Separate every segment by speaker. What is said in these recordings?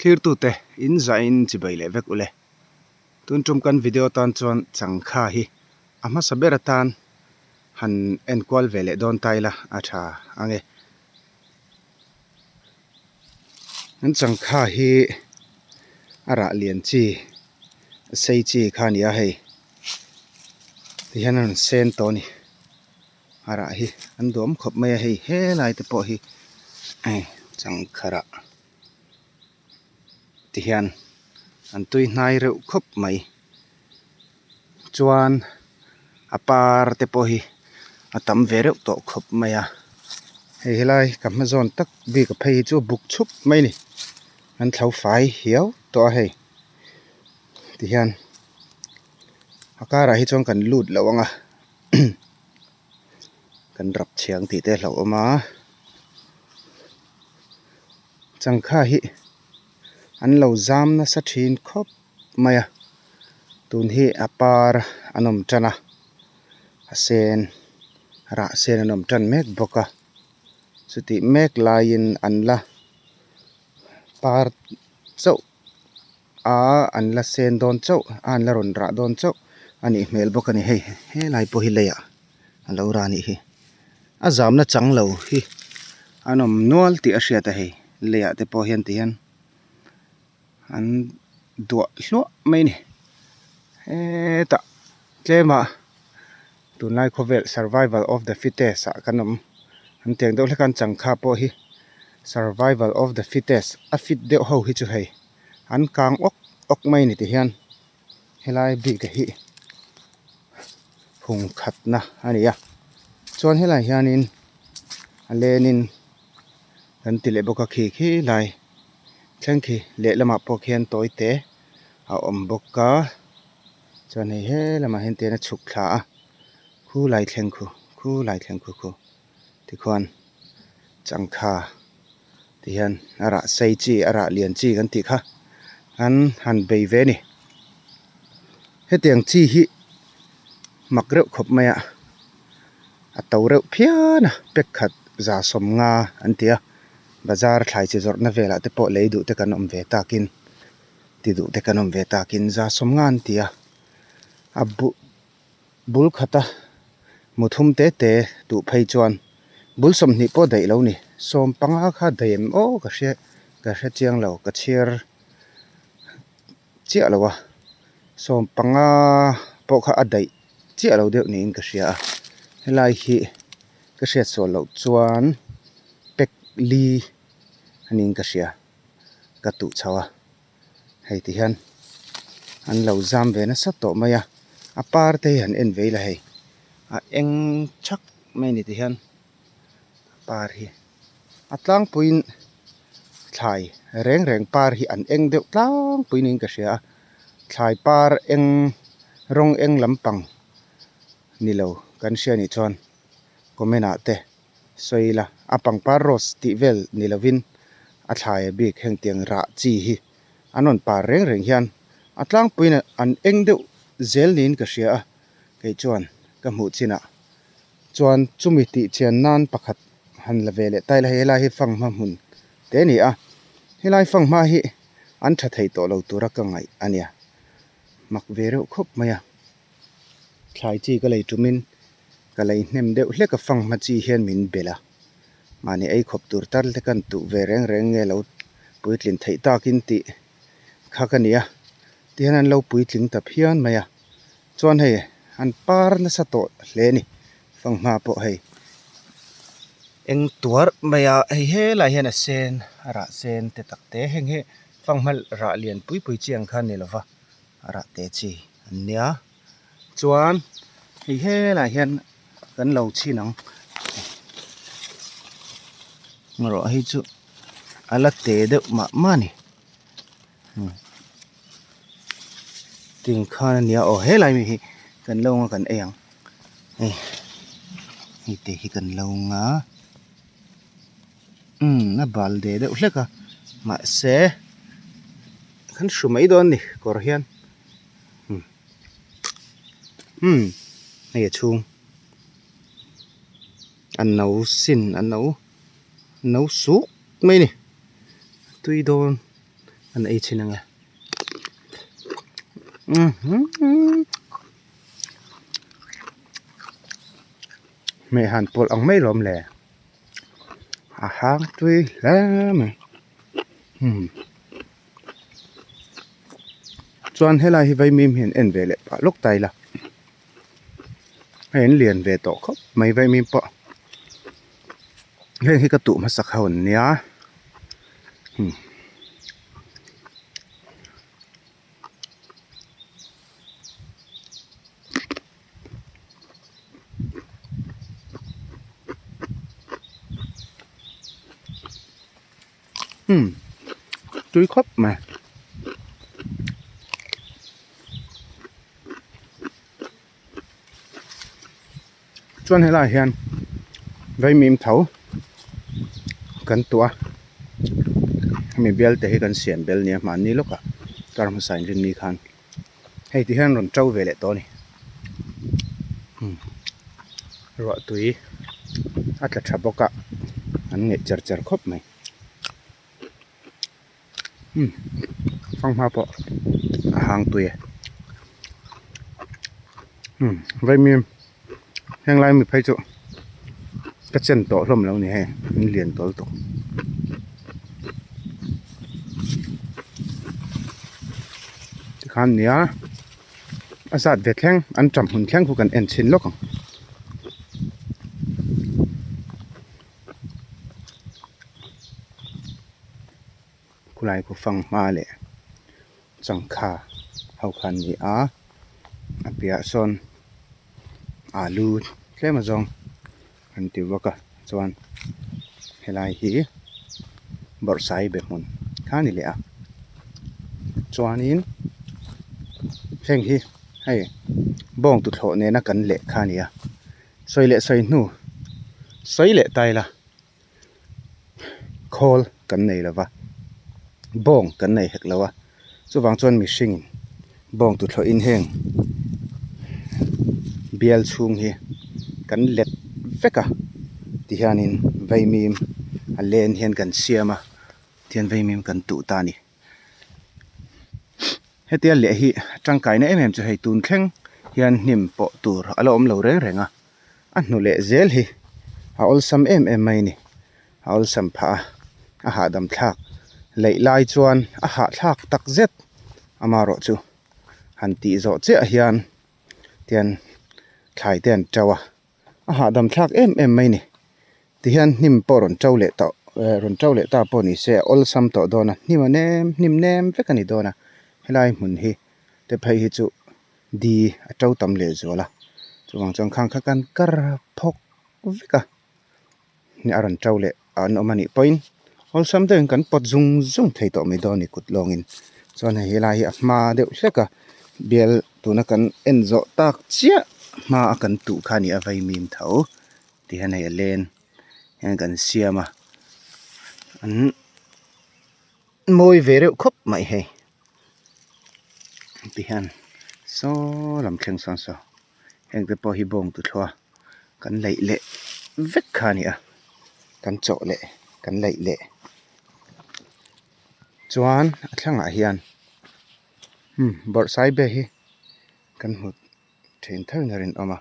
Speaker 1: Thlirtute in zahin chibai leh vek ule. Tun tum kan video tan chuan changkha hi a hmasa ber atan han enkual ve leh dawn ta ila a tha ang e. An changkha hi a rah lian chi a sei chi kha a ni a hei tihian a rawn sen tawh a ni. A rah hi an duam khawp mai a hei helai te pawh hi hei changkha rah ti hian an tui hnai reuh khawp mai chuan a par te pawh hi a tam ve reuh tawh khawp mai a hei helai ka hma zawn tak bik a phei hi chu buk chhup mai a ni an thlo fai hiau tawh a hei ti hian a karah hi chuan kan lut loh ang a. Kan rap chhiang tih te a hlauhawm a changkha hi an lo zam nasa thin khawp mai a tun hi a par an awm tan a a sen rah sen an awm tan mek bawk a chutih mek laiin an la par chauh. a an la sen dawn chauh a an la rawn rah dawn chauh a nih hmel bawk a ni hei helai pawh hi leiah a lo rah a nih hi a zamna chang lo hi an awm nual tih a hriat a hei leiah te pawh hian ti hian an duah hluah mai a ni hetah tlem ah tunlai khawvel survival of the fittest ah kan awm an tiang deuh hlek a an changkha pawh hi survival of the fittest a fit deuh ho hi chu hei an kang awk awk mai a ni ti hian helai bik hi hung khatna a ni a chuan helai hianin a lenin kan ti leh bawk a khi khi lai thleng khi lehlamah pawh khian tawi te a awm bawk a. Chuan hei he lamah hian tian a chhuk thla a khu lai thleng khu khu lai thleng khu khu tikhuan changkha ti hian a rah sei chi a rah lian chi kan tih kha an han bei ve a ni hetiang chi hi mak reuh khawp mai a a to reuh phian a pack khat za sawmnga an ti a bazar thlai chi zawrhna velah te pawh lei duh te kan awm ve takin. Ti duh te kan awm ve takin za sawm nga an ti a, a bu bul khata muthum te te duh phei chuan bul 20 pawh daih lo ni, 15 kha daih em aw ka hria ka hre chiang lo ka chhiar chiah lo a, 15 pawh kha a daih chiah lo deuh niin ka hria a, helai hi ka hriat sual loh chuan pack li a niin ka hria. ka tuh chho a hei ti hian an lo zam ve nasa tawh mai a a par te hi han en ve ila hei a eng thak mai a ni ti hian a par hi a tlangpuiin thlai reng reng par hi an eng deuh tlangpui niin ka hria a thlai par eng rawng eng lampang ni lo kan hria anih chuan comment ah te. Sawi ila, a pangpar rose tih vel ni lovin a thlai bik heng tiang rah chi hi an rawn par reng reng hian a tlangpuiin an eng deuh zel niin ka hria a, kei chuan ka hmuh chinah chuan chumi tih chian nan pakhat han la ve leh ta ila hei helai hi fanghma hmun te a ni a, helai fanghma hi an tha thei tawh lo tura ka ngaih a nia, mak ve reuh khawp mai a, thlai chi ka lei tumin. Ka lei hnem deuh hlek a fanghma chi hian min belh a, mahni ei khawp tur tal te kan tuh ve reng reng nge lo puitlin theih takin tih kha ka ni a, tihian an lo puitling ta phian mai a, chuan hei an par nasa tawh hle a ni fanghma pawh hei eng tuar mai a, hei helai hian a sen a rah sen te tak te heng hi fanghma rah lian pui pui chi ang kha a ni lo va a rah te chi an nia. Chuan hei helai hian kan lo chhin ang erawh hei chu a la te deuh mah mah a ni ting khan a nia aw helai mi hi kan lo ang a kan ei ang hei hei te hi kan lo ang a umm a bal de deuh hlek a mahse kan hru mai dawn a ni kawr hian. Umm hei a chhung a no sin a no no suk mai a ni tui dawn An ei chhin ange. Hmeh han pawlh ang mai lawm le. A hang tui hle mai. Umm. Chuan helai hi vaimim hian en ve leh pah lawk ta ila. Hei an lian ve tawh khawp mai vaimim pawh. Heng hi ka tuh hmasak ho an nia. Umm. Umm tui khawp mai. Chuan helaiah hian vaimim tho kan tuah a hemi bial te hi kan siam bel nia hmanni lawkah kar hmasa in rinni khan hei ti hian rawn to ve leh tawh a ni umm ruah tui a tla tha bawk a an ngeih cher cher khawp mai. Umm fanghma pawh a hang tui e umm vaimim heng lai mi phei chu ka chen tawh hlawm lo ni hei an lian tawl tawh tikhan nia a zat ve thleng an ṭam hun thleng khu kan en chhin lawk ang. Khulai khu fang hma leh changkha ho kha an ni a a piahah sawn alu tlem azawng an ti bawk a chuan helai hi bawrhsai be hmun kha a ni leh a chuanin heng hi hei bawng tuthlawh nena kan leh kha a ni a sawi leh sawi hnu sawi leh ta ila. Khawl kan nei lo va, bawng kan nei hek lo a, chuvang chuan mihringin bawng tuthlawhin heng bial chhung hi kan let vek a tihianin vaimim a len hian kan siam a tihian vaimim kan tuh ta a ni. Hetia leh hi tangkaina em em chu hei tun thleng hian hnim pawh tur a la awm lo reng reng a, a hnu leh zel hi a awlsam em em mai a ni, a awlsam phah a, a hahdam thlak leih lai chuan a hahthlak tak zet amaherawh chu han tih zawh chiah hian tian thlai te an to a. A hahdam thlak em em mai ni. Tihian hnim pawh rawn to leh tawh eh rawn to leh ta pawh ni se a awlsam tawh dawn a hnim a nem hnim nem vek a ni dawn a helai hmun hi te phei hi chu di a to tam leh zual a chuvang chuan khang kha kan kar phawk vek a a rawn to leh an awm a nih pawhin awlsam deuhin kan pawt zung zung thei tawh mai dawn a ni kut lawngin chuan hei helai hi a hma deuh hlek a bial tuna kan en zawh tak chiah hma a kan tuh kha a ni a vaimim tho ti hian hei a len hian kan siam a an mawi ve reuh khawp mai hei ti hian saw lam thleng sawn saw. Heng te pawh hi bawng tuthlawh a kan laih leh vek kha a ni a kan chawh leh kan laih leh chuan a thlangah hian umm bawrhsai ber hi kan hmu then tho in a rinawm a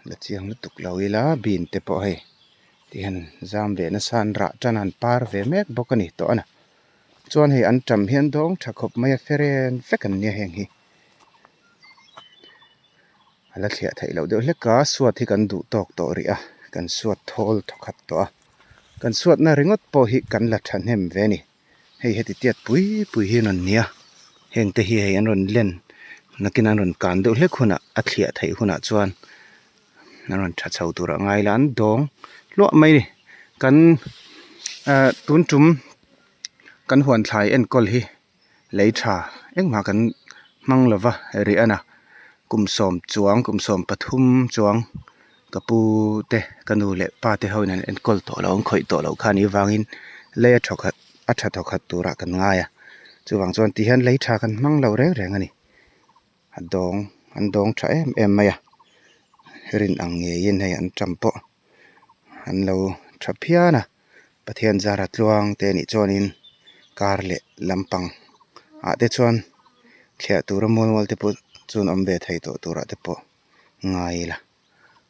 Speaker 1: la chiang lutuk lo ila bean te pawh hei tihian zam ve nasa an rah tan a an par ve mek bawk a ni tawh a na chuan hei an tam hian dawng tha khawp mai a feren vek an nia heng hi. A la thliah theih loh deuh hlek a suat hi kan duh tawk tawh rih a kan suat thawl thawkhat tawh a kan suatna ringawt pawh hi kan la thahnem ve a ni hei heti tiat pui pui hi an rawn ni a heng te hi hei an rawn len nakin an rawn kan deuh hlek hunah a thliah theih hunah chuan an rawn tha chho tur a ngai la an dawng hluah mai a ni kan ah tun tum kan huan thlai enkawl hi. Lei tha engmah kan hmang lo va riah a kum sawm chuang kum 13 chuang ka pu te ka nu leh pa te ho in an enkawl tawh lo an khawih tawh loh kha anih vangin lei a thawkhat a tha thawkhat turah kan ngai a chuvang chuan ti hian lei tha kan hmang lo reng reng a ni a dawng an dawng tha em em mai a rin ang ngeiin hei an tam pawh an lo tha phian a. Pathian zara tluang te anih chuanin. Kar leh lampang ah te chuan thliah tura mual mual te pawh chuan awm ve thei tawh turah te pawh ngai ila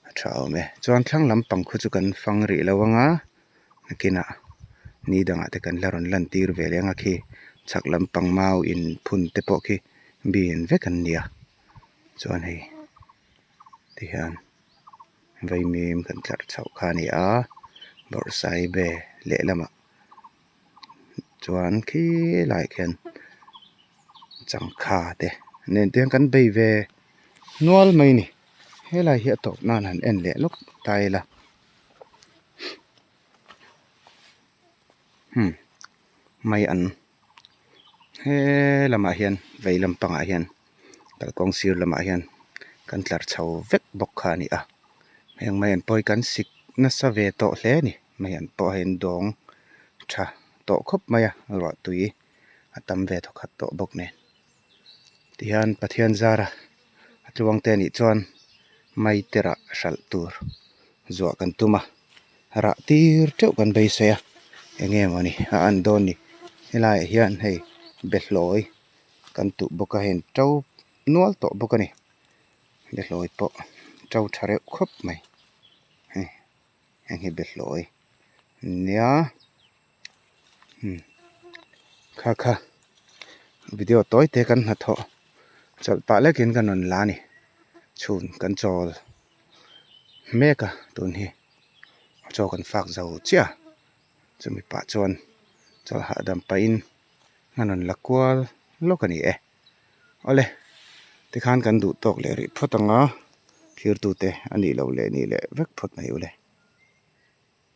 Speaker 1: a tha awm e. Chuan thlang lampang khu chu kan fang rih lo anga nakinah ni dangah te kan la rawn lan tir ve leh anga khi chhak lampang mau in phun te pawh khi bin vek an nia chuan hei tihian vaimim kan tlar chhoh kha a ni a bawrhsaibe lehlamah. Chuan khi laiah khian changkha te nen te hian kan bei ve nual mai a ni helai hi a tawp nan han en leh lawk ta ila hmm mai an he lamah hian vei lampangah hian kalkawng sir lamah hian kan tlar chho vek bawk kha a ni a heng mai an pawh hi kan sik nasa ve tawh hle a ni. Mai an pawh a indawng tha tawh khawp mai a ruah tui a tam ve thawkhat tawh bawk nen tihian Pathian zara a tluang te anih chuan mai te rah hralh tur zuah kan tum a rah tir teuh kan beisei a eng nge mawni a an dawn ni helaiah hian hei behlawi kan tuh bawk a hei an to nual tawh bawk a ni behlawi pawh to tha reuh khawp mai hei. Heng hi behlawi nia umm kha kha video tawi te kan hnathawh chawlh pah lekin kan rawn la a ni chhun kan chawl mek a tun hi chaw kan fak zo chiah a chumi pah chuan chawlh hahdam pahin an rawn la kual lawk a ni e. Awle, tikhan kan duh tawk leh rih phawt ang a, thirtute a nih loh leh nih leh vek phawt mai ule.